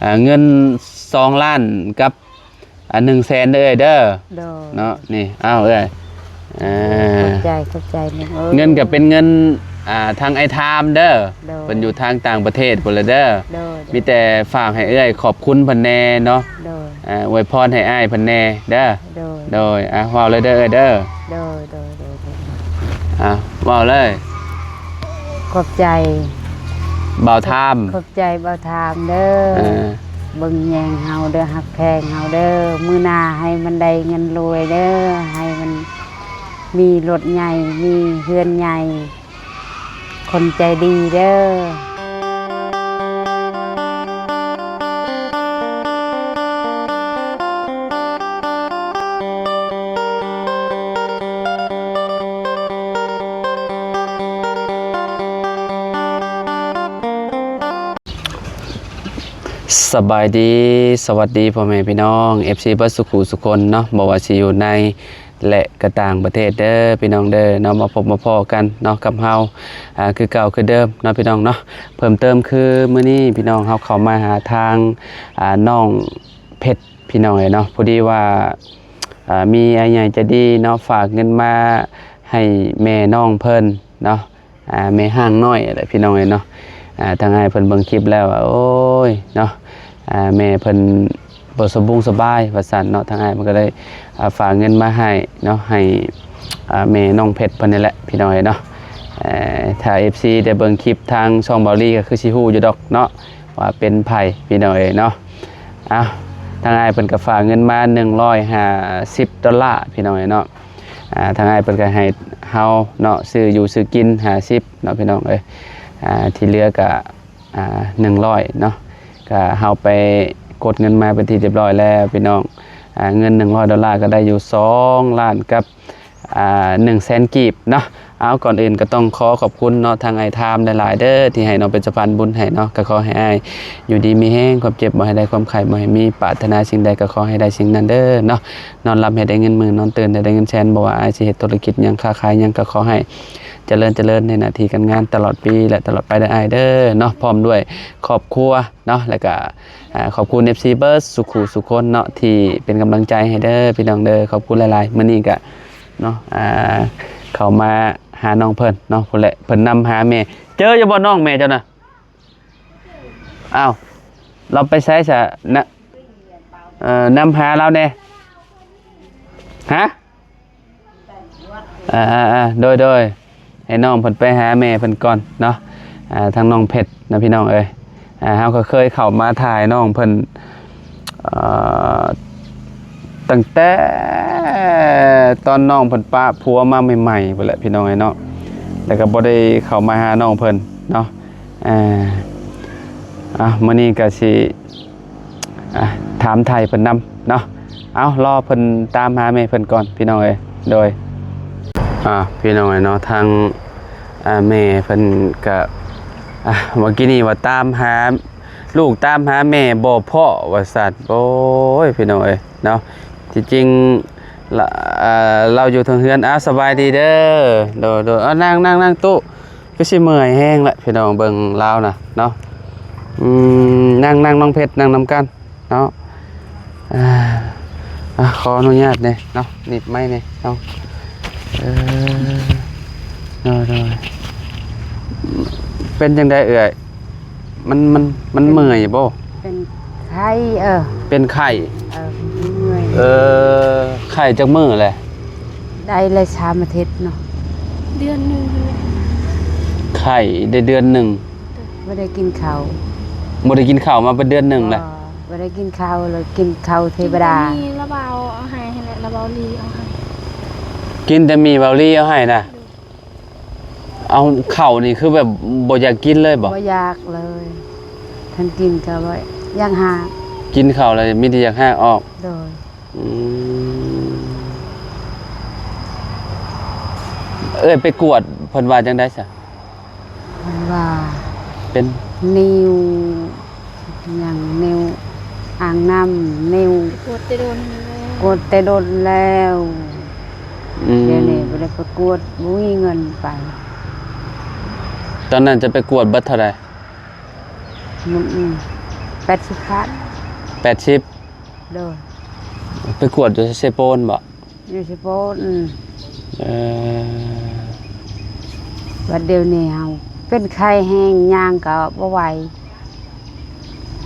ອ່າ ເງິນສອງລ້ານກັບ ອ່າ ໜຶ່ງແສນເດີເອື້ອຍເດີ. ໂດຍ ເນາະ ນີ້ ອ້າວ ເອື້ອຍ ອ່າ ຂອບໃຈ ຂອບໃຈແມ່ເອີຍ. ເງິນກໍເປັນເງິນ ອ່າ ທາງອ້າຍທາມເດີ. ໂດຍ ເພິ່ນຢູ່ທາງຕ່າງປະເທດພຸ້ນລະເດີ. ໂດຍ ໂດຍ ມີແຕ່ຝາກໃຫ້ເອື້ອຍຂອບຄຸນເພິ່ນແດ່ເນາະ. ໂດຍ ອ່າ ອວຍພອນໃຫ້ອ້າຍເພິ່ນແດ່ເດີ. ໂດຍ ໂດຍ ອ່າ ເວົ້າເລີຍເດີເອື້ອຍເດີ. ໂດຍ ໂດຍ ໂດຍ ໂດຍ ອ່າ ເວົ້າເລີຍ. ຂອບໃຈ ບ່າວທາມ ຂອບໃຈບ່າວທາມເດີ ເອີ ເບິ່ງແຍງເຮົາເດີ ຮັກແພງເຮົາເດີ. ມື້ໜ້າໃຫ້ມັນໄດ້ເງິນລວຍເດີ ໃຫ້ມັນມີລົດໃຫຍ່ ມີເຮືອນໃຫຍ່. ຄົນໃຈດີເດີ. ສະບາຍດີ ສະຫວັດດີພໍ່ແມ່ພີ່ນ້ອງ ເອັຟຊີ ເບິດສູ່ຄູ່ສູ່ຄົນເນາະ ບໍ່ວ່າຊິຢູ່ໃນ ແລະ ກະຕ່າງປະເທດເດີພີ່ນ້ອງເດີເນາະ. ມາພົບມາພໍ້ກັນເນາະກັບເຮົາ ອ່າ ຄືເກົ່າຄືເດີມເນາະພີ່ນ້ອງເນາະ. ເພີ່ມເຕີມຄືມື້ນີ້ພີ່ນ້ອງເຮົາເຂົ້າມາຫາທາງ ອ່າ ນ້ອງເພັດພີ່ນ້ອງເອີຍເນາະ. ພໍດີວ່າ ອ່າ ມີອ້າຍໃຫຍ່ໃຈດີເນາະ ຝາກເງິນມາໃຫ້ແມ່ນ້ອງເພິ່ນເນາະ ອ່າ ແມ່ຮ້າງນ້ອຍແຫຼະພີ່ນ້ອງເອີຍເນາະ. ອ່າ ທາງອ້າຍເພິ່ນເບິ່ງຄລິບແລ້ວ ໂອ້ຍ ເນາະ ອ່າ ແມ່ເພິ່ນບໍ່ສະບຸງສະບາຍວ່າຊັ້ນເນາະ. ທາງອ້າຍເພິ່ນກໍເລີຍ ອ່າ ຝາກເງິນມາໃຫ້ເນາະ ໃຫ້ ອ່າ ແມ່ນ້ອງເພັດເພິ່ນນີ້ແຫຼະພີ່ນ້ອງເອີຍເນາະ. ເອີ ຖ້າ ເອັຟຊີ ໄດ້ເບິ່ງຄລິບທາງຊ່ອງເບົາລີ ກໍຄືຊິຮູ້ຢູ່ດອກເນາະ ວ່າເປັນໃຜພີ່ນ້ອງເອີຍເນາະ. ເອົາ ທາງອ້າຍເພິ່ນກໍຝາກເງິນມາໜຶ່ງຮ້ອຍຫ້າສິບໂດລາພີ່ນ້ອງເອີຍເນາະ. ອ່າ ທາງອ້າຍເພິ່ນກໍໃຫ້ເຮົາເນາະ ຊື້ຢູ່ຊື້ກິນຫ້າສິບເນາະພີ່ນ້ອງເອີຍ. ອ່າ ທີ່ເຫຼືອກໍ ອ່າ ໜຶ່ງຮ້ອຍເນາະ ກໍເຮົາໄປກົດເງິນມາເປັນທີ່ຮຽບຮ້ອຍແລ້ວພີ່ນ້ອງ. ອ່າ ເງິນໜຶ່ງຮ້ອຍໂດລາກໍໄດ້ຢູ່ສອງລ້ານກັບ ອ່າ ໜຶ່ງແສນກີບເນາະ. ເອົາ ກ່ອນອື່ນກໍຕ້ອງຂໍຂອບຄຸນເນາະ ທາງອ້າຍທາມຫຼາຍໆເດີ ທີ່ໃຫ້ນ້ອງເປັນສະພານບຸນໃຫ້ເນາະ. ກໍຂໍໃຫ້ອ້າຍຢູ່ດີມີແຮງ ຄວາມເຈັບບໍ່ໃຫ້ໄດ້ ຄວາມໄຂ້ບໍ່ໃຫ້ມີ ປາດຖະໜາສິ່ງໃດກໍຂໍໃຫ້ໄດ້ສິ່ງນັ້ນເດີເນາະ. ນອນຫຼັບໃຫ້ໄດ້ເງິນໝື່ນ ນອນຕື່ນໃຫ້ໄດ້ເງິນແສນ. ບໍ່ວ່າອ້າຍຊິເຮັດທຸລະກິດຫຍັງ ຄ້າຂາຍຫຍັງ ກໍຂໍໃຫ້ຈະເລີນ ຈະເລີນໃນໜ້າທີ່ການງານຕະຫຼອດປີ ແລະ ຕະຫຼອດໄປເດີອ້າຍເດີເນາະ ພ້ອມດ້ວຍຄອບຄົວເນາະ. ແລ້ວກໍ ອ່າ ຂອບຄຸນ ເອັຟຊີ ເບິດສູ່ຄູ່ສູ່ຄົນເນາະ ທີ່ເປັນກຳລັງໃຈໃຫ້ເດີພີ່ນ້ອງເດີ. ຂອບຄຸນຫຼາຍໆ. ມື້ນີ້ກະເນາະ ອ່າ ເຂົ້າມາຫານ້ອງເພິ່ນເນາະ ພຸ້ນແຫຼະ ເພິ່ນນຳຫາແມ່. ເຈີຢູ່ບໍ່ນ້ອງແມ່ເຈົ້ານະ? ອ້າວ ລາວໄປໃສຊະນະ? ເອີ ນຳຫາລາວແດ່. ຮະ? ອ່າໆໆ ໂດຍໆ ໃຫ້ນ້ອງເພິ່ນໄປຫາແມ່ເພິ່ນກ່ອນເນາະ. ອ່າ ທາງນ້ອງເພັດນະພີ່ນ້ອງເອີຍ ອ່າ ເຮົາກໍເຄີຍເຂົ້າມາຖ່າຍນ້ອງເພິ່ນ ເອີ ຕັ້ງແຕ່ຕອນນ້ອງເພິ່ນປະຜົວມາໃໝ່ໆ ພຸ້ນແຫຼະພີ່ນ້ອງເອີຍເນາະ. ແລ້ວກໍບໍ່ໄດ້ເຂົ້າມາຫານ້ອງເພິ່ນເນາະ. ອ່າ ອ່າ ມື້ນີ້ກໍຊິ ອ່າ ຖາມໄຖ່ເພິ່ນນຳເນາະ. ເອົາ ລໍເພິ່ນຕາມຫາແມ່ເພິ່ນກ່ອນພີ່ນ້ອງເອີຍ. ໂດຍ ອ່າ ພີ່ນ້ອງເອີຍເນາະ ທາງ ອ່າ ແມ່ເພິ່ນກະ ອ່າ ເມື່ອກີ້ນີ້ວ່າຕາມຫາລູກ ຕາມຫາແມ່ບໍ່ພໍ້ວ່າຊັ້ນ. ໂອ້ຍ ພີ່ນ້ອງເອີຍເນາະ ທີ່ຈິງລະ ອ່າ ລາວຢູ່ເທິງເຮືອນ. ອ່າ ສະບາຍດີເດີ. ໂດຍໆ ເອົາ ນັ່ງໆໆ ຕູ້ ຄືຊິເມື່ອຍແຮງແຫຼະພີ່ນ້ອງ ເບິ່ງລາວນະເນາະ. ອືມ ນັ່ງໆ ນ້ອງເພັດ ນັ່ງນຳກັນເນາະ. ອ່າ ອ່າ ຂໍອະນຸຍາດແດ່ເນາະ ໜີບໄມ້ແດ່ເນາະ. ເອີ ໂດຍໆ ເປັນຈັ່ງໃດເອື້ອຍ? ມັນ ມັນ ມັນເມື່ອຍບໍ່? ເປັນໄຂ້ ເອີ ເປັນໄຂ້ ເອີ ເມື່ອຍ ເອີ ໄຂ້ຈັກມື້ແຫຼະ? ໄດ້ແລ້ວສາມອາທິດເນາະ ເດືອນໜຶ່ງ ໄຂ້ໄດ້ເດືອນໜຶ່ງ ບໍ່ໄດ້ກິນເຂົ້າ ບໍ່ໄດ້ກິນເຂົ້າມາເປັນເດືອນໜຶ່ງແຫຼະ. ບໍ່ ບໍ່ໄດ້ກິນເຂົ້າເລີຍ ກິນເຂົ້າເທວະດາ ກິນແຕ່ໝີ່ລະເບົາເອົາໃຫ້ຫັ້ນແຫຼະ ລະເບົາລີເອົາໃຫ້ ກິນແຕ່ໝີ່ເບົາລີເອົາໃຫ້ນະ. ເອົາ ເຂົ້ານີ້ຄືແບບບໍ່ຢາກກິນເລີຍບໍ່? ບໍ່ຢາກເລີຍ ຄັນກິນກໍບໍ່ຢາກຫາກ ກິນເຂົ້າແລ້ວມີແຕ່ຢາກຫາກອອກ. ໂດຍ ອືມ ເອື້ອຍໄປກວດເພິ່ນວ່າຈັ່ງໃດຊະ? ເພິ່ນວ່າເປັນນິ້ວ ຫຍັງ ນິ້ວອ່າງນ້ຳ ນິ້ວ ກວດແຕ່ດົນແລ້ວ ກວດແຕ່ດົນແລ້ວ. ອືມ ດຽວນີ້ບໍ່ໄດ້ໄປກວດ ບໍ່ມີເງິນໄປ. ຕອນນັ້ນຈະໄປກວດເບິດເທົ່າໃດ? ໝົດນີ້ ແປດສິບພັນ. ແປດສິບ? ໂດຍ. ໄປກວດຢູ່ເຊໂປນບໍ? ຢູ່ເຊໂປນ. ເອີ ບັດດຽວນີ້ເຮົາເປັນໄຂ້ແຮງ ຍ່າງກໍບໍ່ໄຫວ.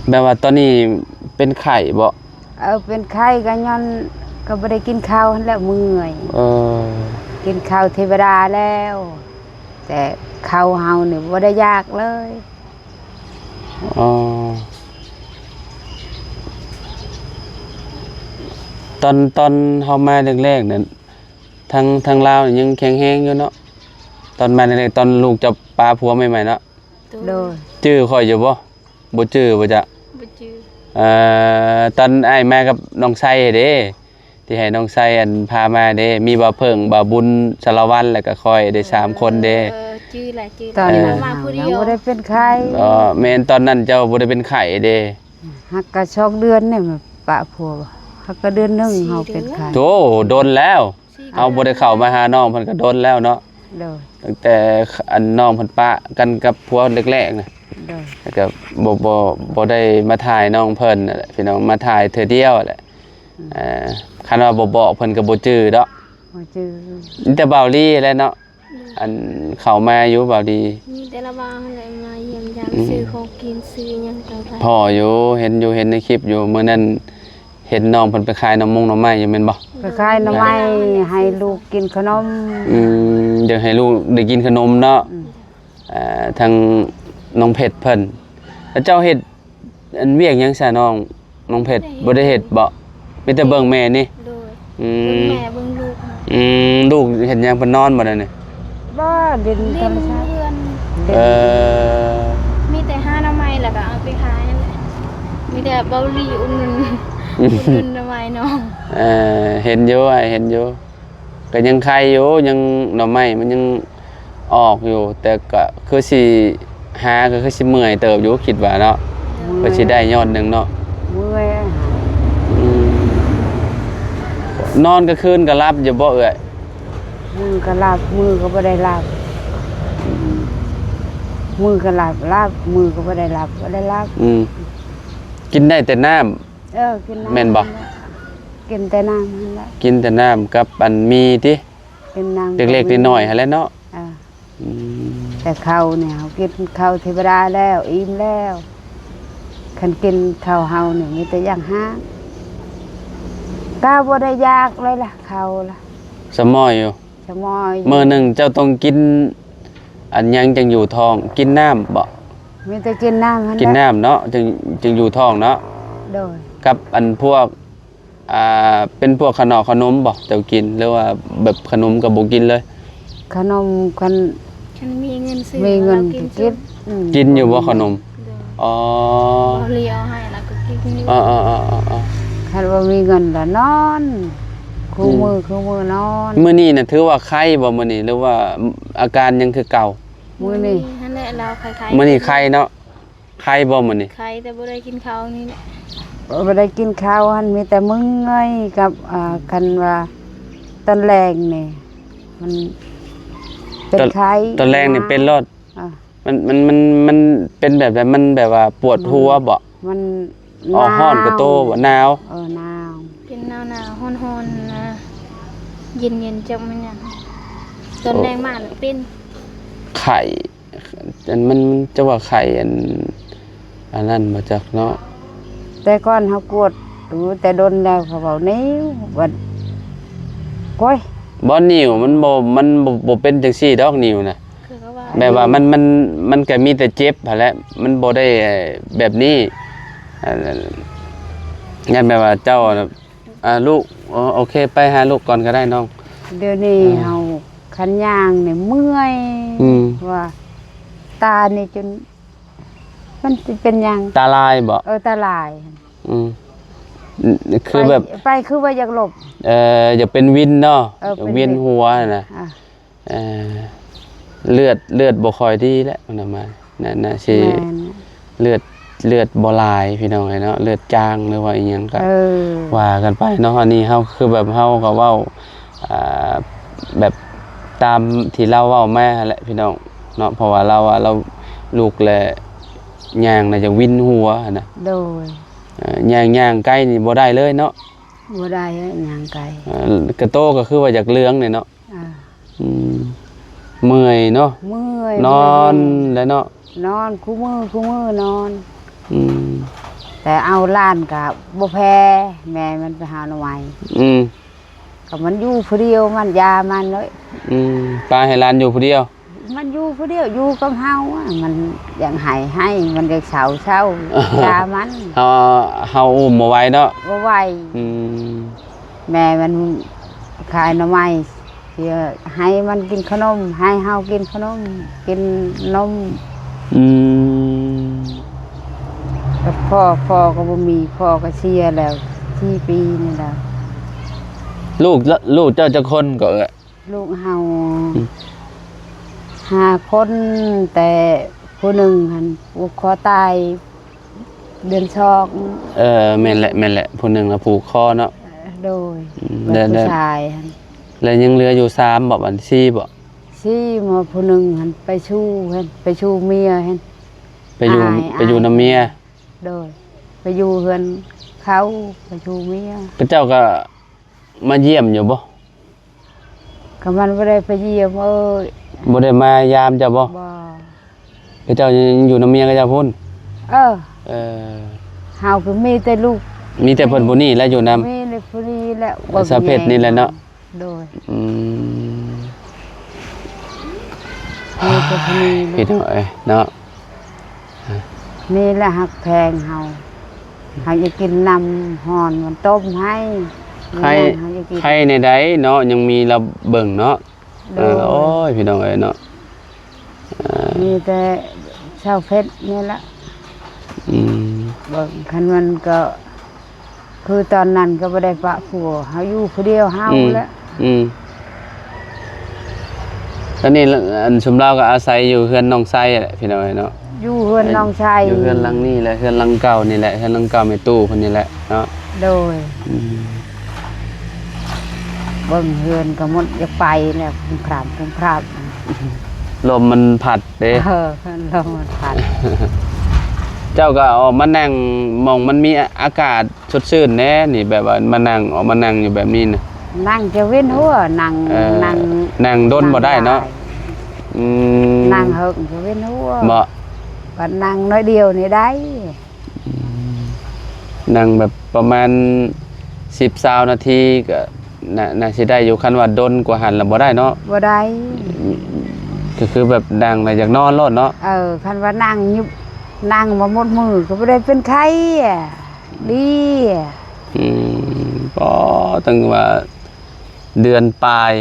ແບບວ່າຕອນນີ້ເປັນໄຂ້ບໍ? ເອີ ເປັນໄຂ້ກໍຍ້ອນ ກໍບໍ່ໄດ້ກິນເຂົ້າຫັ້ນແຫຼະ ເມື່ອຍ. ເອີ ກິນເຂົ້າເທວະດາແລ້ວ ແຕ່ເຂົ້າເຮົານີ້ບໍ່ໄດ້ຢາກເລີຍ. ອໍ ຕອນ ຕອນເຮົາມາແລກໆນັ້ນ ທາງ ທາງລາວນີ້ຍັງແຂງແຮງຢູ່ເນາະ. ຕອນມາແລກໆ ຕອນລູກເຈົ້າປາຜົວໃໝ່ໆເນາະ. ໂດຍ. ຈື່ຂ້ອຍຢູ່ບໍ່? ບໍ່ຈື່ບໍ່ຈະ? ບໍ່ຈື່. ເອີ ຕອນອ້າຍມາກັບນ້ອງໄຊເດ້ ທີ່ໃຫ້ນ້ອງໄຊອັນພາມາເດ້ ມີບ່າວເຜິ້ງ ບ່າວບຸນ ສາລະວັນ ແລ້ວກໍຂ້ອຍເດ້ ສາມຄົນເດ້. ເອີ ຈື່ລະ ຈື່ລະ. ຕອນນັ້ນເຮົາຍັງບໍ່ໄດ້ເປັນໄຂ້. ອໍ ແມ່ນ ຕອນນັ້ນເຈົ້າບໍ່ໄດ້ເປັນໄຂ້ເດ້. ຫາກະສອງເດືອນນີ້ປະຜົວ ຫາກະເດືອນໜຶ່ງເຮົາເປັນໄຂ້. ໂອ້ ດົນແລ້ວ. ເຮົາບໍ່ໄດ້ເຂົ້າມາຫານ້ອງເພິ່ນກໍດົນແລ້ວເນາະ. ໂດຍ. ຕັ້ງແຕ່ອັນນ້ອງເພິ່ນປະກັນກັບຜົວແລກໆນະ. ໂດຍ. ແລ້ວກໍບໍ່ ບໍ່ ບໍ່ໄດ້ມາຖ່າຍນ້ອງເພິ່ນນັ້ນແຫຼະ ພີ່ນ້ອງ ມາຖ່າຍເທື່ອດຽວແຫຼະ. ອືມ. ເອີ ຄັນວ່າບໍ່ບອກເພິ່ນກໍບໍ່ຈື່ດອກ. ບໍ່ຈື່. ມີແຕ່ບ່າວລີແຫຼະເນາະ ອືມ ອັນເຂົ້າມາຢູ່ບ່າວລີ. ມີແຕ່ລະບ່າວຫັ້ນແຫຼະມາຢ້ຽມຢາມ ອືມ ຊື້ຂອງກິນຊື້ຫຍັງຕ່າງໆ. ພໍ້ຢູ່ ເຫັນຢູ່ ເຫັນໃນຄລິບຢູ່ ມື້ນັ້ນ ເຫັນນ້ອງເພິ່ນໄປຂາຍໜໍ່ມົງໜໍ່ໄມ້ຢູ່ແມ່ນບໍ່? ໄປຂາຍໜໍ່ໄມ້ໃຫ້ລູກກິນຂະໜົມ. ອືມ ຢາກໃຫ້ລູກໄດ້ກິນຂະໜົມເນາະ. ອືມ. ເອີ ທາງນ້ອງເພັດເພິ່ນ ແລ້ວເຈົ້າເຮັດອັນວຽກຫຍັງຊະນ້ອງ ນ້ອງເພັດ? ບໍ່ໄດ້ເຮັດບໍ? ມີແຕ່ເບິ່ງແມ່ນີ້? ໂດຍ. ອືມ ເບິ່ງແມ່ເບິ່ງລູກ. ອືມ ລູກເຮັດຫຍັງ ເພິ່ນນອນບໍ່ດຽວນີ້? ບໍ່ ຫຼິ້ນໂທລະສັບ. ເອີ ມີແຕ່ຫາໜໍ່ໄມ້ແລ້ວກໍເອົາໄປຂາຍຫັ້ນແຫຼະ. ມີແຕ່ເບົາຫຼີອຸດໜູນ ອຸດໜູນໜໍ່ໄມ້ນ້ອງ. ເອີ ເຫັນຢູ່ ອ້າຍເຫັນຢູ່ ກໍຍັງໄຄຢູ່ ຍັງໜໍ່ໄມ້ມັນຍັງອອກຢູ່ ແຕ່ກໍຄືຊິຫາ ກໍຄືຊິເມື່ອຍເຕີບຢູ່ ຄິດວ່າເນາະ. ໂດຍ. ກໍຊິໄດ້ຍອດໜຶ່ງເນາະ. ເມື່ອຍ. ອືມ ນອນກາງຄືນກໍຫຼັບຢູ່ບໍ່ເອື້ອຍ? ມື້ກໍຫຼັບ ມື້ກໍບໍ່ໄດ້ຫຼັບ. ອືມ ມື້ກໍຫຼັບ ຫຼັບ ມື້ກໍບໍ່ໄດ້ຫຼັບ ບໍ່ໄດ້ຫຼັບ. ອືມ ກິນໄດ້ແຕ່ນ້ຳ. ເອີ ກິນນ້ຳ. ແມ່ນບໍ່? ກິນແຕ່ນ້ຳຫັ້ນແຫຼະ. ກິນແຕ່ນ້ຳກັບອັນໝີ່ຕິ? ກິນນ້ຳ ເລັກໆນ້ອຍໆຫັ້ນແຫຼະເນາະ. ເອີ. ອືມ ແຕ່ເຂົ້ານີ້ເຮົາກິນເຂົ້າເທວະດາແລ້ວ ອີ່ມແລ້ວ. ຄັນກິນເຂົ້າເຮົານີ້ມີແຕ່ຢາກຫາ ກໍບໍ່ໄດ້ຢາກເລີຍລະ ເຂົ້າລະ. ສະໝໍ້ຢູ່. ສະໝໍ້ຢູ່. ມື້ໜຶ່ງເຈົ້າຕ້ອງກິນອັນຫຍັງຈັ່ງຢູ່ທ້ອງ? ກິນນ້ຳບໍ? ມີແຕ່ກິນນ້ຳຫັ້ນແຫຼະ. ກິນນ້ຳເນາະ ຈຶ່ງ ຈຶ່ງຢູ່ທ້ອງເນາະ. ໂດຍ. ກັບອັນພວກ ອ່າ ເປັນພວກຂະໜໍ່ຂະໜົມບໍ ເຈົ້າກິນ ຫຼືວ່າແບບຂະໜົມກໍບໍ່ກິນເລີຍ? ຂະໜົມ ຄັນ ຄັນມີເງິນຊື້ ມີເງິນກໍກິນ. ອືມ ກິນຢູ່ບໍ່ຂະໜົມ? ໂດຍ. ອໍ ເຂົາເລີຍເອົາໃຫ້ ແລ້ວກໍກິນຢູ່. ເອີໆໆໆໆ ຄັນວ່າມີເງິນລະນອນ ຄູ່ ອືມ ມື້ ຄູ່ມື້ນອນ. ມື້ນີ້ນະຖືວ່າໄຄບໍ່ມື້ນີ້ ຫຼືວ່າອາການຍັງຄືເກົ່າ? ມື້ນີ້ຫັ້ນແຫຼະ ລາວໄຄໆ. ມື້ນີ້ໄຄເນາະ. ໄຄບໍ່ມື້ນີ້? ໄຄ ແຕ່ບໍ່ໄດ້ກິນເຂົ້ານີ້ແຫຼະ. ບໍ່ໄດ້ກິນເຂົ້າຫັ້ນ ມີແຕ່ເມື່ອຍກັບ ອ່າ ຄັນວ່າຕອນແລງນີ້ ມັນເປັນໄຄ. ຕອນ ຕອນແລງນີ້ເປັນໂລດ. ອ່າ ມັນ ມັນ ມັນ ມັນເປັນແບບໃດ? ມັນແບບວ່າປວດຫົວບໍ? ມັນ ອໍ ໜາວ ຮ້ອນກະໂຕບໍ? ໜາວ. ເອີ ໜາວ. ເປັນໜາວໆ ຮ້ອນໆນະ ເຢັນໆ ຈັກແມ່ນຫຍັງ. ຕອນແລງມາເປັນ ໂອ້ ໄຂ້. ອັນມັນ ມັນຈະວ່າໄຂ້ອັນ ອັນນັ້ນບໍ່ຈັກເນາະ. ແຕ່ກ່ອນເຮົາກວດຢູ່ແຕ່ດົນແລ້ວ ເຂົາເວົ້າໜິວ ວ່າ ໂອ້ຍ ບໍ່ໜິວ ມັນບໍ່ ມັນບໍ່ ບໍ່ເປັນຈັ່ງຊີ້ດອກໜິວນະ. ຄືເຂົາວ່າ ແບບວ່າມັນ ມັນ ມັນກໍມີແຕ່ເຈັບຫັ້ນແຫຼະ ມັນບໍ່ໄດ້ແບບນີ້. ອັນ ຢ້ານແບບວ່າເຈົ້າ ອ່າ ລູກ ໂອ ໂອເຄ ໄປຫາລູກກ່ອນກໍໄດ້ນ້ອງ. ດຽວນີ້ ເອີ ເຮົາຄັນຍ່າງນີ້ເມື່ອຍ. ອືມ ວ່າຕານີ້ຈົນ ມັນຊິເປັນຫຍັງ? ຕາລາຍບໍ? ເອີ ຕາລາຍ. ອືມ ຄືແບບ ໄປ ໄປຄືວ່າຢາກຫຼົບ. ເອີ ຢາກເປັນວິນເນາະ. ເອີ ເປັນວິນ ວຽນຫົວນະ. ອ່າ ເອີ ເລືອດ ເລືອດບໍ່ຄ່ອຍດີແຫຼະ ມັນນະມາ ໜ້າ ໜ້າຊິ ແມ່ນ ເລືອດ ເລືອດບໍ່ຫຼາຍພີ່ນ້ອງເອີຍເນາະ ເລືອດຈາງ ຫຼືວ່າອີ່ຫຍັງກໍ ເອີ ວ່າກັນໄປເນາະ. ອັນນີ້ເຮົາຄືແບບເຮົາກໍເວົ້າ ອ່າ ແບບຕາມທີ່ລາວເວົ້າມາຫັ້ນແຫຼະພີ່ນ້ອງເນາະ ເພາະວ່າລາວວ່າລາວ ລູກແລະ ຍ່າງນະ ຢາກວິນຫົວຫັ້ນນະ. ໂດຍ. ເອີ ຍ່າງ ຍ່າງໄກນີ້ບໍ່ໄດ້ເລີຍເນາະ? ບໍ່ໄດ້ ຍ່າງໄກ. ເອີ ກະໂຕກໍຄືວ່າຢາກເຫຼືອງນີ້ເນາະ. ອ່າ ອືມ ເມື່ອຍເນາະ. ເມື່ອຍ ນອນແຫຼະເນາະ. ນອນ ຄູ່ມື້ ຄູ່ມື້ນອນ. ອືມ ແຕ່ເອົາຫຼານກະບໍ່ແພ້ ແມ່ມັນໄປຫາໜໍ່ໄມ້. ອືມ ກໍມັນຢູ່ຜູ້ດຽວ ມັນຢາມັນເລີຍ. ອືມ ປະໃຫ້ຫຼານຢູ່ຜູ້ດຽວ. ມັນຢູ່ຜູ້ດຽວ ຢູ່ກັບເຮົາອະ ມັນຢາກໃຫ້ໃຫ້ ມັນຢາກເຊົາເຊົາ ຢາມັນ. ເຮົາ ເຮົາອຸ້ມບໍ່ໄຫວເນາະ. ບໍ່ໄຫວ. ອືມ ແມ່ມັນຂາຍໜໍ່ໄມ້ ຊິໃຫ້ມັນກິນຂະໜົມ ໃຫ້ເຮົາກິນຂະໜົມ ກິນນົມ. ອືມ ແຕ່ພໍ່ ພໍ່ກໍບໍ່ມີ ພໍ່ກໍເສຍແລ້ວ ສີ່ປີນີ້ແລ້ວ. ລູກ ລູກເຈົ້າຈັກຄົນກໍເອື້ອຍ? ລູກເຮົາ ອືມ ຫ້າຄົນ ແຕ່ຜູ້ໜຶ່ງຫັ້ນຜູກຄໍຕາຍເດືອນສອງ. ເອີ ແມ່ນແຫຼະ ແມ່ນແຫຼະ ຜູ້ໜຶ່ງນະຜູກຄໍເນາະ. ໂດຍ. ອືມ ແລ້ວ ແລ້ວຜູ້ຊາຍຫັ້ນ ແລ້ວຍັງເຫຼືອຢູ່ສາມບໍ ບັດສີ່ບໍ? ສີ່ ໝໍ ຜູ້ໜຶ່ງຫັ້ນໄປຊູ້ຫັ້ນ ໄປຊູ້ເມຍຫັ້ນ ໄປຢູ່ ອ້າຍ ໄປຢູ່ນຳເມຍ. ໂດຍ. ໄປຢູ່ເຮືອນເຂົາ ໄປຊູ້ເມຍ. ເຂົາເຈົ້າກໍມາຢ້ຽມຢູ່ບໍ? ກໍມັນບໍ່ໄດ້ໄປຢ້ຽມເອີຍ. ບໍ່ໄດ້ມາຢາມເຈົ້າບໍ? ບໍ່. ເຂົາເຈົ້າຍັງຢູ່ນຳເມຍເຂົາເຈົ້າພຸ້ນ? ເອີ. ເອີ ເຮົາກໍມີແຕ່ລູກ ມີແຕ່ເພິ່ນຜູ້ນີ້ແຫຼະຢູ່ນຳ. ມີແຕ່ຜູ້ນີ້ແຫຼະ ສາວເພັດນີ້ແຫຼະເນາະ. ໂດຍ. ອືມ ມີແຕ່ຜູ້ນີ້ແຫຼະ ພີ່ນ້ອງເອີຍເນາະ. ນີ້ແຫຼະຮັກແພງເຮົາ ເຮົາຢາກກິນນ້ຳຮ້ອນມັນຕົ້ມໃຫ້ ໃຫ້ ເຮົາຢາກກິນ ໃຫ້ແນວໃດເນາະ ຍັງມີລາວເບິ່ງເນາະ. ໂດຍ. ເອີ ໂອ້ຍ ພີ່ນ້ອງເອີຍເນາະ. ເອີ ມີແຕ່ສາວເພັດນີ້ແຫຼະ. ອືມ ເບິ່ງ ຄັນມັນກໍ ຄືຕອນນັ້ນກໍບໍ່ໄດ້ປະຜົວ ເຮົາຢູ່ຜູ້ດຽວເຮົາ ອືມ ແຫຼະ. ອືມ ອັນນີ້ ອັນຊຸມລາວກໍອາໄສຢູ່ເຮືອນນ້ອງໄຊແຫຼະ ພີ່ນ້ອງເອີຍເນາະ. ຢູ່ເຮືອນນ້ອງໄຊ ຢູ່ເຮືອນຫຼັງນີ້ແຫຼະ ເຮືອນຫຼັງເກົ່ານີ້ແຫຼະ ເຮືອນຫຼັງເກົ່າແມ່ຕູ້ເພິ່ນນີ້ແຫຼະເນາະ. ໂດຍ. ອືມ ເບິ່ງເຮືອນກໍໝົດຢາກໄປແລ້ວ ຄຸມຄຣາມ ຄຸມຄຣາມ ລົມມັນພັດເດ້. ເອີ ລົມມັນພັດ. ເຈົ້າກໍອອກມານັ່ງໝ່ອງມັນມີອາ ອາກາດ ສົດຊື່ນແດ່ນີ້ ແບບວ່າມານັ່ງ ອອກມານັ່ງຢູ່ແບບນີ້ນະ. ນັ່ງຈະວິນຫົວ ນັ່ງ ເອີ ນັ່ງ ນັ່ງດົນບໍ່ໄດ້ເນາະ. ອືມ ນັ່ງເຫິງຈະວິນຫົວ. ບໍ່ ບັດນັ່ງໜ້ອຍດຽວນີ້ໄດ້. ອືມ ນັ່ງແບບປະມານສິບ ຊາວນາທີກໍໜ້າ ໜ້າຊິໄດ້ຢູ່. ຄັນວ່າດົນກວ່າຫັ້ນລະບໍ່ໄດ້ເນາະ. ບໍ່ໄດ້. ອືມ ກໍຄືແບບນັ່ງແລ້ວຢາກນອນໂລດເນາະ. ເອີ ຄັນວ່ານັ່ງຢູ່ ນັ່ງມາໝົດມື້ກໍບໍ່ໄດ້ເປັນໄຂ້. ດີ. ອືມ ປໍ ຕັ້ງວ່າເດືອນປາຍ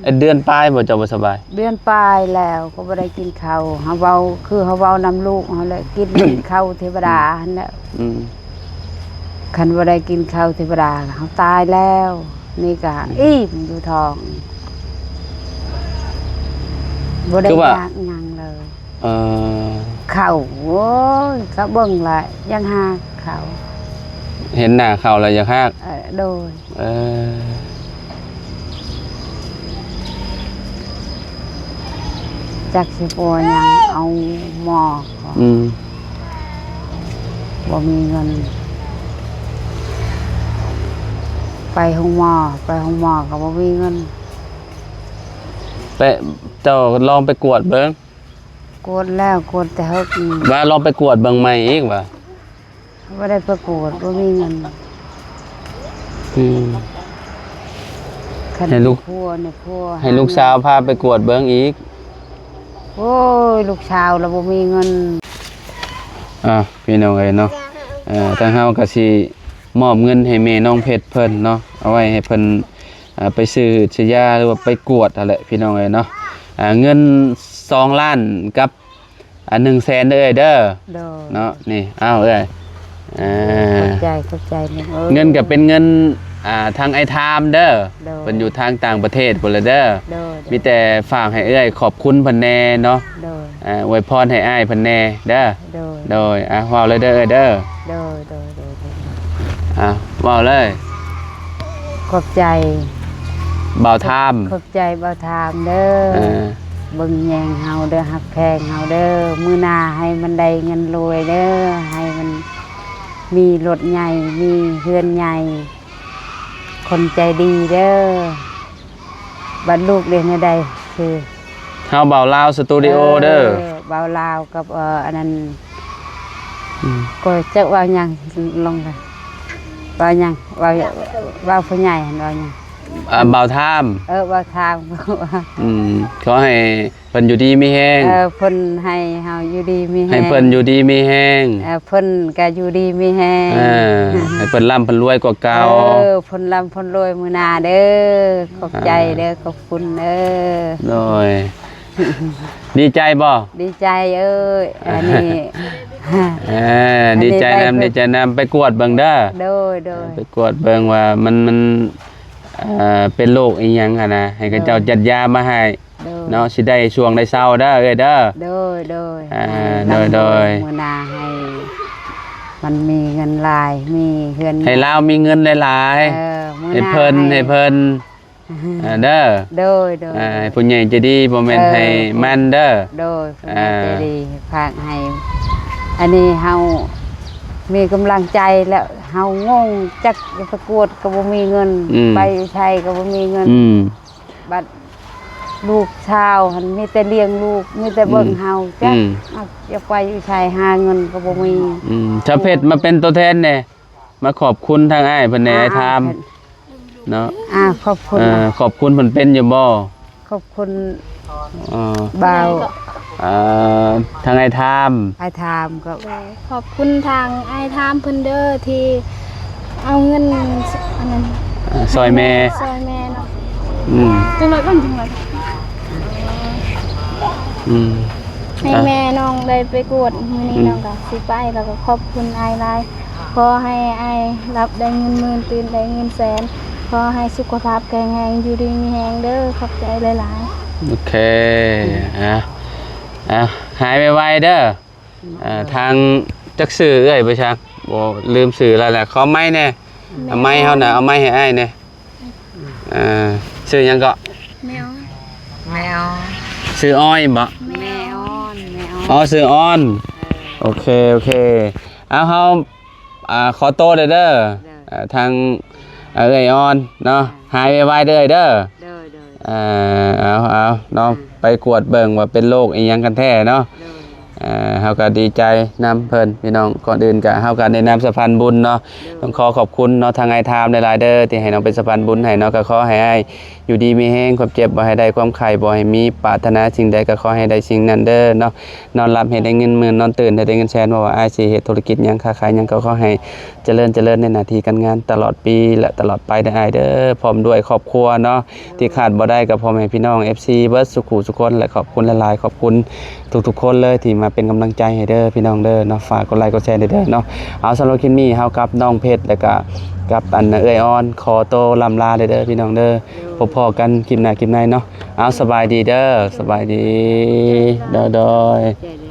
ເອີ ເດືອນປາຍບໍ່ ເຈົ້າບໍ່ສະບາຍ? ເດືອນປາຍແລ້ວກໍບໍ່ໄດ້ກິນເຂົ້າ. ເຮົາເວົ້າ ຄືເຮົາເວົ້ານຳລູກເຮົາແຫຼະ ກິນເຂົ້າເທວະດາຫັ້ນແຫຼະ. ອືມ ຄັນບໍ່ໄດ້ກິນເຂົ້າເທວະດາ ເຮົາຕາຍແລ້ວ. ນີ້ກະ ອືມ ອີ່ມຢູ່ທ້ອງ ບໍ່ໄດ້ ຄືວ່າ ຢາກຫຍັງເລີຍ. ເອີ ເຂົ້າ ໂອ້ຍ ກະເບິ່ງລະຢາກຮາກເຂົ້າ ເຫັນໜ້າເຂົ້າລະຢາກຮາກ. ເອີ ໂດຍ. ເອີ ຈັກຊິປົວຫຍັງ ເອົາໝໍ. ອືມ ບໍ່ມີເງິນ ໄປໂຮງໝໍ ໄປໂຮງໝໍກໍບໍ່ມີເງິນ. ແປະ ເຈົ້າລອງໄປກວດເບິ່ງ. ກວດແລ້ວ ກວດແຕ່ເຮີກນີ້. ວ່າລອງໄປກວດເບິ່ງໃໝ່ອີກວ່າ. ບໍ່ໄດ້ໄປກວດ ບໍ່ມີເງິນ. ອືມ ຄັນ ໃຫ້ລູກ ຜົວນີ້ ຜົວ ໃຫ້ລູກສາວພາໄປກວດເບິ່ງອີກ. ໂອ້ຍ ລູກສາວລະບໍ່ມີເງິນ. ອ່າ ພີ່ນ້ອງເອີຍເນາະ ເອີ ທາງເຮົາກໍຊິມອບເງິນໃຫ້ແມ່ນ້ອງເພັດເພິ່ນເນາະ ເອົາໄວ້ໃຫ້ເພິ່ນ ອ່າ ໄປຊື້ຢາ ຫຼືວ່າໄປກວດຫັ້ນແຫຼະ ພີ່ນ້ອງເອີຍເນາະ. ອ່າ ເງິນສອງລ້ານກັບ ອັນໜຶ່ງແສນເດີເອື້ອຍເດີ. ໂດຍ. ເນາະ ນີ້ ເອົາເອື້ອຍ ອ່າ ຂອບໃຈ ຂອບໃຈແມ່ເອີຍ. ເງິນກໍເປັນເງິນ ອ່າ ທາງອ້າຍທາມເດີ. ໂດຍ. ເພິ່ນຢູ່ທາງຕ່າງປະເທດພຸ້ນລະເດີ. ໂດຍ ໂດຍ. ມີແຕ່ຝາກໃຫ້ເອື້ອຍຂອບຄຸນເພິ່ນແດ່ເນາະ. ໂດຍ. ອ່າ ອວຍພອນໃຫ້ອ້າຍເພິ່ນແດ່ເດີ. ໂດຍ. ໂດຍ. ອ່າ ເວົ້າເລີຍເດີເອື້ອຍເດີ. ໂດຍ ໂດຍ ໂດຍ ໂດຍ. ອ່າ ເວົ້າເລີຍ. ຂອບໃຈ ບ່າວທາມ. ຂອບ ຂອບໃຈບ່າວທາມເດີ. ເອີ ເບິ່ງແຍງເຮົາເດີ ຮັກແພງເຮົາເດີ ມື້ໜ້າໃຫ້ມັນໄດ້ເງິນລວຍເດີ ໃຫ້ມັນມີລົດໃຫຍ່ ມີເຮືອນໃຫຍ່ ຄົນໃຈດີເດີ. ບັດລູກເດ້ແນວໃດ? ຄື ເຮົາເບົາລາວສະຕູດິໂອເດີ. ເອີ ເບົາລາວກັບ ເອີ ອັນນັ້ນ ອືມ ກໍຈັກເວົ້າຫຍັງ ລົງ ເວົ້າຫຍັງ ເວົ້າ ເວົ້າຜູ້ໃຫຍ່ຫັ້ນ ເວົ້າຫຍັງ? ອ່າ ເບົາທາມ. ເອີ ເບົາທາມ. ອືມ ຂໍໃຫ້ເພິ່ນຢູ່ດີມີແຮງ. ເອີ ເພິ່ນໃຫ້ເຮົາຢູ່ດີມີແຮງ ໃຫ້ເພິ່ນຢູ່ດີມີແຮງ. ເອີ ເພິ່ນກໍຢູ່ດີມີແຮງ. ເອີ ໃຫ້ເພິ່ນລ່ຳເພິ່ນລວຍກວ່າເກົ່າ. ເອີ ເພິ່ນລ່ຳເພິ່ນລວຍມື້ໜ້າເດີ. ຂອບໃຈເດີ ອ່າ ຂອບຄຸນເດີ. ໂດຍ ດີໃຈບໍ່? ດີໃຈເອີຍ ອັນນີ້ ເອີ ອັນນີ້ ດີໃຈນຳ ໄດ້ເພິ່ນ ດີໃຈນຳ. ໄປກວດເບິ່ງເດີ. ໂດຍ ໂດຍ ໄປກວດເບິ່ງວ່າມັນ ມັນ ເອີ ເປັນໂລກອີ່ຫຍັງຫັ້ນນະ ໃຫ້ເຂົາເຈົ້າ ໂດຍ ຈັດຢາມາໃຫ້ ໂດຍ ເນາະ ຊິໄດ້ຊ່ວງໄດ້ເຊົາເດີເອື້ອຍເດີ. ໂດຍ ໂດຍ ອ່າ ໃຫ້ ໂດຍ ໂດຍ ມື້ໜ້າໃຫ້ມັນມີເງິນຫຼາຍ ມີເຮືອນ ໃຫ້ລາວມີເງິນຫຼາຍໆ. ເອີ ມື້ໜ້າ ໃຫ້ເພິ່ນ ໃຫ້ ໃຫ້ເພິ່ນ ອ່າ ເດີ ໂດຍ ໂດຍ ອ່າ ໃຫ້ຜູ້ໃຫຍ່ໃຈດີ ບໍ່ແມ່ນ ເອີ ໃຫ້ມັນເດີ. ໂດຍ ຜູ້ໃຫຍ່ໃຈດີ ອ່າ ຝາກໃຫ້ ອັນນີ້ເຮົາມີກຳລັງໃຈແລ້ວ ເຮົາງົງ ຈັກຈະໄປກວດກໍບໍ່ມີເງິນ ອືມ ໄປຢູ່ໃສກໍບໍ່ມີເງິນ ອືມ ບັດລູກສາວຫັ້ນມີແຕ່ລ້ຽງລູກ ມີແຕ່ເບິ່ງເຮົາ ອືມ ຈັກ ອືມ ເຮົາຈະໄປຢູ່ໃສ ຫາເງິນກໍບໍ່ມີ. ອືມ ຊາວເພັດມາເປັນຕົວແທນແດ່ ມາຂອບຄຸນທາງອ້າຍເພິ່ນແດ່ ອ້າຍທາມ ເນາະ. ອ່າ ຂອບຄຸນ ເອີ ຂອບຄຸນເພິ່ນເປັນຢູ່ບໍ່? ຂອບຄຸນ ເອີ ບ່າວ ເອີ ທາງອ້າຍທາມ ອ້າຍທາມກໍ ໂດຍ ຂອບຄຸນທາງອ້າຍທາມເພິ່ນເດີ ທີ່ເອົາເງິນ ອັນນັ້ນ ເອີ ຊ່ອຍແມ່ ຊ່ອຍແມ່ເນາະ. ອືມ ຈັງໜ້ອຍກ່ອນ ຈັງໜ້ອຍ ອືມ ໃຫ້ ອ່ະ ແມ່ນ້ອງໄດ້ໄປກວດມື້ນີ້ ອືມ ນ້ອງກໍຊິໄປ ແລ້ວກໍຂອບຄຸນອ້າຍຫຼາຍ. ຂໍໃຫ້ອ້າຍຫຼັບໄດ້ເງິນໝື່ນ ຕື່ນໄດ້ເງິນແສນ ຂໍໃຫ້ສຸຂະພາບແຂງແຮງ ຢູ່ດີມີແຮງເດີ. ຂອບໃຈຫຼາຍໆ. ໂອເຄ ອ່າ ອ່າ ຫາຍໄວໆເດີ. ອ່າ ທາງ ຈັກຊື່ເອື້ອຍບໍ່ຊັກ ບໍ່ ລືມຊື່ແລ້ວແຫຼະ. ຂໍໄມແດ່ ເອົາໄມເຮົານະ ເອົາໄມໃຫ້ອ້າຍແດ່. ອ່າ ຊື່ຫຍັງເກາະ? ແມ່ອອນ ແມ່ອອນ. ຊື່ອ້ອຍບໍ່? ແມ່ອອນ ແມ່ອອນ ແມ່ອອນ. ອໍ ຊື່ອອນ. ເອີ ໂອເຄ ໂອເຄ ເອົາ ເຮົາ ອ່າ ຂໍໂຕເດີ ເດີ ໂດຍ ອ່າ ທາງ ອ່າ ເອື້ອຍອອນເນາະ ອ່າ ຫາຍໄວໆເດີເດີ. ໂດຍ ໂດຍ ອ່າ ເອົາ ເອົາເນາະ ອ່າ ໄປກວດເບິ່ງວ່າເປັນໂລກອີ່ຫຍັງກັນແທ້ເນາະ. ໂດຍ ອ່າ ເຮົາກໍດີໃຈນຳເພິ່ນພີ່ນ້ອງ. ກ່ອນອື່ນກໍເຮົາກໍໃນນາມສະພານບຸນເນາະ ໂດຍ ຕ້ອງຂໍຂອບຄຸນເນາະ ທາງອ້າຍທາມຫຼາຍໆເດີ ທີ່ໃຫ້ນ້ອງເປັນສະພານບຸນໃຫ້ເນາະ. ກໍຂໍໃຫ້ອ້າຍ ຢູ່ດີມີແຮງ ຄວາມເຈັບບໍ່ໃຫ້ໄດ້ ຄວາມໄຂ້ບໍ່ໃຫ້ມີ ປາດຖະໜາສິ່ງໃດກໍຂໍໃຫ້ໄດ້ສິ່ງນັ້ນເດີເນາະ. ນອນຫຼັບໃຫ້ໄດ້ເງິນໝື່ນ ນອນຕື່ນໃຫ້ໄດ້ເງິນແສນ. ບໍ່ວ່າອ້າຍຊິເຮັດທຸລະກິດຫຍັງ ຄ້າຂາຍຫຍັງ ກໍຂໍໃຫ້ຈະເລີນ ຈະເລີນໃນໜ້າທີ່ການງານຕະຫຼອດປີ ແລະ ຕະຫຼອດໄປເດີອ້າຍເດີ ພ້ອມດ້ວຍຄອບຄົວເນາະ. ທີ່ຂາດບໍ່ໄດ້ກໍພໍ່ແມ່ພີ່ນ້ອງ ເອັຟຊີ ເບິດສູ່ຄູ່ສູ່ຄົນ ແລະ ຂອບຄຸນຫຼາຍໆ ຂອບຄຸນທຸກໆຄົນເລີຍທີ່ມາເປັນກຳລັງໃຈໃຫ້ເດີພີ່ນ້ອງເດີເນາະ. ຝາກກົດໄລກົດແຊເດີເນາະ. ເອົາ ສຳລັບຄລິບນີ້ເຮົາກັບນ້ອງເພັດ ແລ້ວກະກັບອັນເອື້ອຍອອນ ຂໍໂຕລ່ຳລາເດີພີ່ນ້ອງເດີ. ໂດຍ ພົບພໍ້ກັນຄລິບໜ້າຄລິບໃນເນາະ. ເອົາ ສະບາຍດີເດີ ສະບາຍດີ ໂດຍ ໂດຍ ໂດຍ.